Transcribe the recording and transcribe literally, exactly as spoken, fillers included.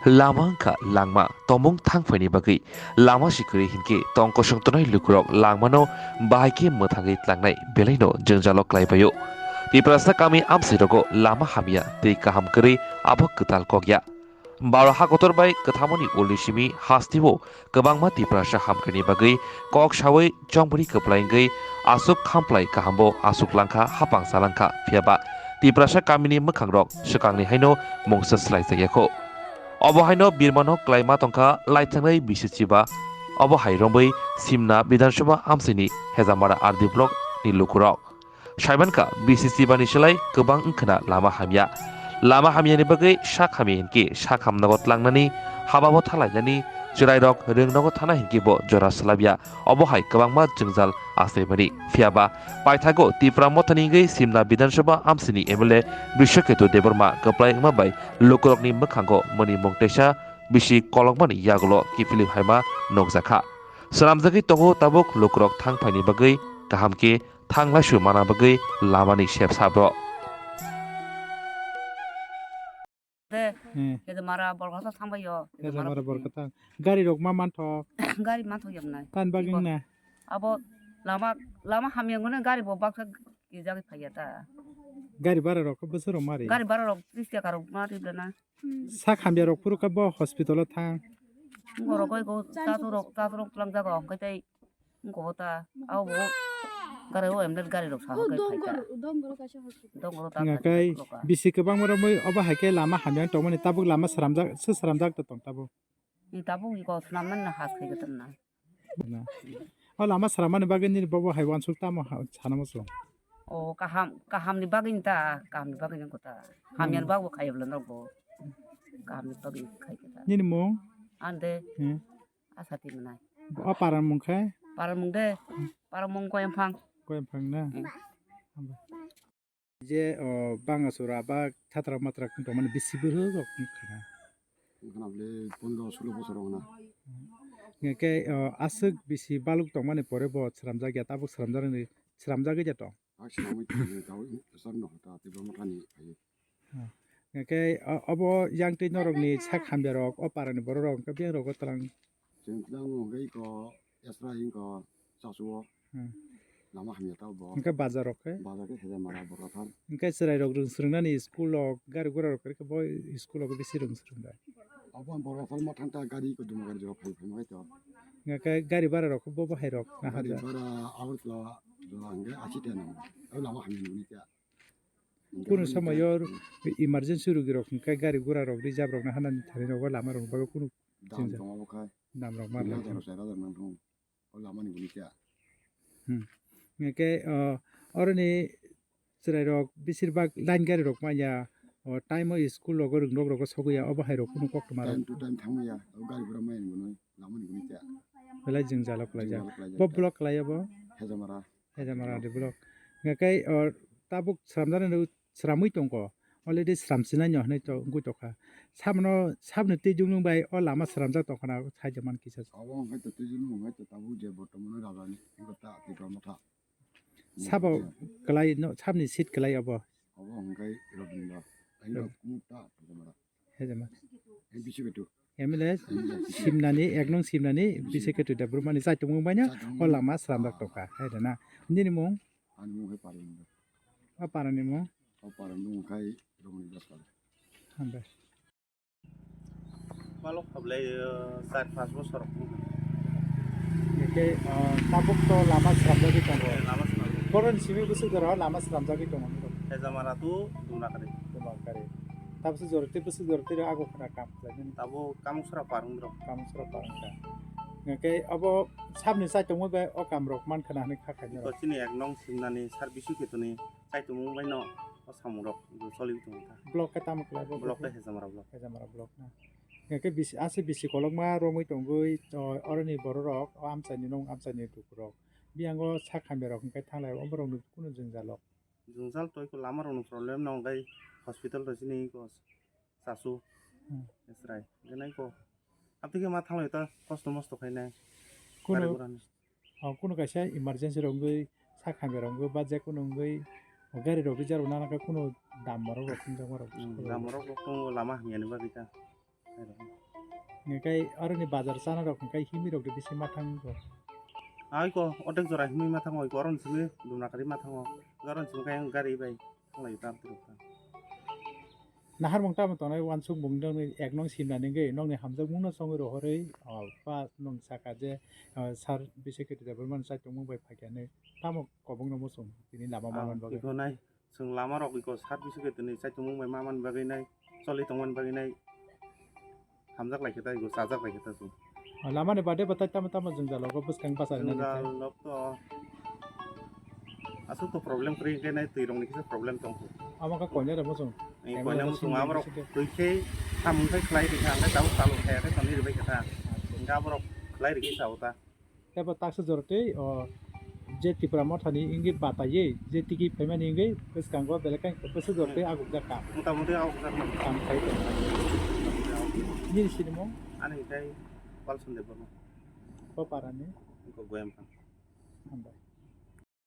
Lama wngkha langma, tomung thangphaini bagwi lama si kwrwi hinkhe tong kosong tongnai lukurok langmano bahai khe mwthangwi tlangnai belaino jwngjalo klai paio. Tiprasa kami amchairogo lama hamya tei kaham kwrwi abo kwtal kokya. Baro ha kotor bai kwthamoni ulni simi hasteo kwbangma Tiprasa hamkhaini bagwi kok saui chongbri kwplai wngwi aswk khamplai kahambo aswk langkha, hapang salangkha, phiyaba Tiprasa kamini mwkhangrok swkangni haino mungsa swlaijakya kho. Obo haino birmano kwlaima tongkha laithangnai bisi chiba. Obo hai romwi Simna Bidhan Sabha amchaini Hejamara R D block ni lukurok. Saimankha, bisi chibani slai kwbang wngkhwna lama hamya. Lama hamyani bagwi sak hamya hinkhe sak hamnogo tlangnani, hababo thalainani, chwrairok rwngnogo thana hinkhe bo jora swlabya. Obo hai kwbangma jwngjal achaimani. Phiyaba paithago Tipra Mothani wngwi Simna Bidhan Sabha amchaini M L A Bishwaketu Debbarma kwplai wngma bai lukurokni mwkhango mwnwi mung teisa bisi kolokmani yagulo kiphilwi phaima nukjakha. Swnamjagwi tongo tabuk lukurok thang phaini bagwi kaham khe thang laisu mana bagwi lamani sep sabro. De, Hmm. Kede mara borok thang bai yo. Kede mara borok thang. Gari rok ma manthok. Gari manthok yam nai. Tan bagwi Ibo na. Abo lama, lama hamya ngone gari bo baksa kijagwi phaiya ta. Gari bara rok bwswk rok mari. Gari bara rok tris taka rok mari bla na. Sak hamya rok phuru khe bo hospital o thang. Borok oi go tato rok, tato rok twlang jago hwnkhe tei Wngkha ta, abo bo gari o emdet gari rok saha kai phaikha. Dongoro ta Wngkha khe kai bisi kwbangma romwi obo hai khe lama hamya tongmani tabuk lama sramjak, se sramjak ta tong tabuk. Ni tabuk iko swnamnani na has khai kwtwmna. Na. O lama sramani bagwi nini bobo hai uansuk tamo ha-, sana muchung. O kaham, kahamni bagwi ta, kahamni bagwi wngkha ta. Hamyani bagwi khai bwla norok bo. Kahamni bagwi khai kwtwmna. Nini mung? Ande. Hmm. Asa twi mwnai. O paran mung khe? Paran mung de. Paran mung Koyamphang. Koyamphang na? Mm. Je, o, banga sura ba thatra matra wng tongmani bisi bwrwi rok wng kha na? Wng kha na bwle pondro sulo bosor wng na. Hingke, o, aswk bisi baluk tongmani pore bo sramjak ya, tabuk sramjak ni, sramjagwi ya tong? Ang sinamwi tongwi tawwi, sak no hota tei bo mothani phaiwi. Hmm. Hingke o-, obo yang twi norokni sak hamya rok, o parani borok rok hingke biyang rogo twlang. Chwng twlang hingke iko Esra hingke chasu o. Hmm. Lama hamya ta bo. Hingke bazar rok khe? Bazar khe Hejamara Borkathar. Hingke chwrai rok rwng swrwng nani school rok gari gura rok khe bo school rok bisi rwng swrwng da. Abo ang Borkathar ma thang ta gari ko duma gari jora phai phai ma to. Hingke gari bara rok bo bahai rok na Gari hajar. Bara Agartala jora hingke achi teno. Abo lama hamya nuni kya. Kunu somoyo emergency rogi rok hingkhe gari gura rok reserve rok no hanani thani rogo lama rok bagwi kunu Dam jwngjal. Tongo bo khai. Dam rok ma Tini rok. Hajar rok, char hajar nang thung. O lama ni guni kya. Hmm. Hingkhe, o, oroni chwrai rok besir bak line gari rok manya, o, time o school rogo rwng rok rogo sogwi ya, obo hai rok kunu kok toma rok. Time to time thangwi ya, o gari gura maya ni gwnwi, lama ni guni kya. Belai jwngjal o kwlaijak. Jwngjal o kwlaijak Bo kha. Block kwlai obo. Hejamara. Hejamara de block. Hingkhe, o, tabuk sramjani rw-, sramwi tongkho. Already sramsinai no hinwi to-, wngwi tongkha. Sabno, sabni twijlung bai o lama sramjak tongkha na, saijak man kisa. Obo hwnkhe to twijlung hwnkhe to tabuk je bortomano raja ni, wngkha ta Tipra Motha. Sabo kwlai no, sabni seat kwlai obo. Obo hwnkhe Robindra. Rob- Ang rok kunu ta Hejama. Hejama. M P C betu. M L A Simnani, ek nung Simnani, Bisi Ketu Debbarmani chaitung wngbaino, Chaitung o lama sramjak tongkha, hai da na. Nini mung? Ani mung hai Parwendo. O parani mung? O parani mung khai Romani Daspal. Hambai. Malok khablai, eh, char pas bosor. Eke, eh, tabuk to lama sramjagwi tongo. Eh, lama sramjagwi. Boroni simi bwswk jora lama sramjagwi tongo. Hejamara tu Dumrakari. Dumrakari. Tabuk se jora tei bwswk jora tei ago khna kam khlaimani. Tabo Kamuksra parung rok. Kamuksra parung ka. Eke abo sabni chaitung bai o kam rok man khna hwnwi kha khainai rok. Chini ek nong Simnani sar Bisi Ketuni chaitung bai no o samung rok choli tongo kha. Block ke tamo khlai bo? Block ke Hejamara block. Hejamara block na. Hingke bisi, ase bisi kolokma romwi tongwi, o, oroni bororok, o amchaini nung, amchaini lukurok. Biyango sak hamyarok hingke thanglai, oborokni kunu jwngjal rok. Jwngjal toi ko lama rokni problem no, hingke hospital rok chini ko chasu, Hmm. Esrai, hingke nai ko. Abtike ma thanglai ta kosto mosto khainai. Kunu, Gari gurani. O, kunu kaisa emergency rok wngwi, sak hamya rok wngwi, ba je kunu wngwi, o gari rok reserve rok nana khe kunu dam morok rok thunjakma rok Hmm, school dam rok. Morok rok tongo lama hamyani bagwi ta. Hingke aroni bazar chana rok hingke himwi rok de bisi ma thango. Ai ko, otek jora himwi ma thango, ko aron simi dumna kari ma thango. Aron simi khe gari bai thanglai ta tirok ta. Naharmung tamo tongnai wansuk mung nokni ek nong simna ningwi nokni hamjakmung no chongwi rohorwi, o, pa nung saka je, o, sar Biswakirti Debbarma ni chaichomung bai phaikha hinwi tamo kobong no muchung tini lama manman bagwi. Iko nai. Chwng lama rok iko sat bisu khe tini chaichomung bai ma man bagwi nai, choli tong man bagwi nai, hamjak lai khe ta iko, chajak lai khe ta chwng. O, lama ni bade batai tamo tamo jwngjal rogo bwskang bachari nai. Jwngjal rok to aswk to problem kwrwi khe nai, twi rok ni kisa problem tong kho. Amo kha koina rok muchung. Ni koina muchung amo rok twi khe samung khai khlai rikha, ang khe tabuk salung khai khe toni ribai khe ta. Hingkhe abo rok khlai rikhe sao ta. Tebo taksa jor tei, o, je Tipra Motha ni wngwi bataiwi je tigi phaimani wngwi bwskango belai khe bwswk jor tei agukjak ka. Mota moti agukjak na. Kam khai tong. Nini sinimung? Ani khe Palson Debbarma. Bo para ni? Goyam phan. Hambai.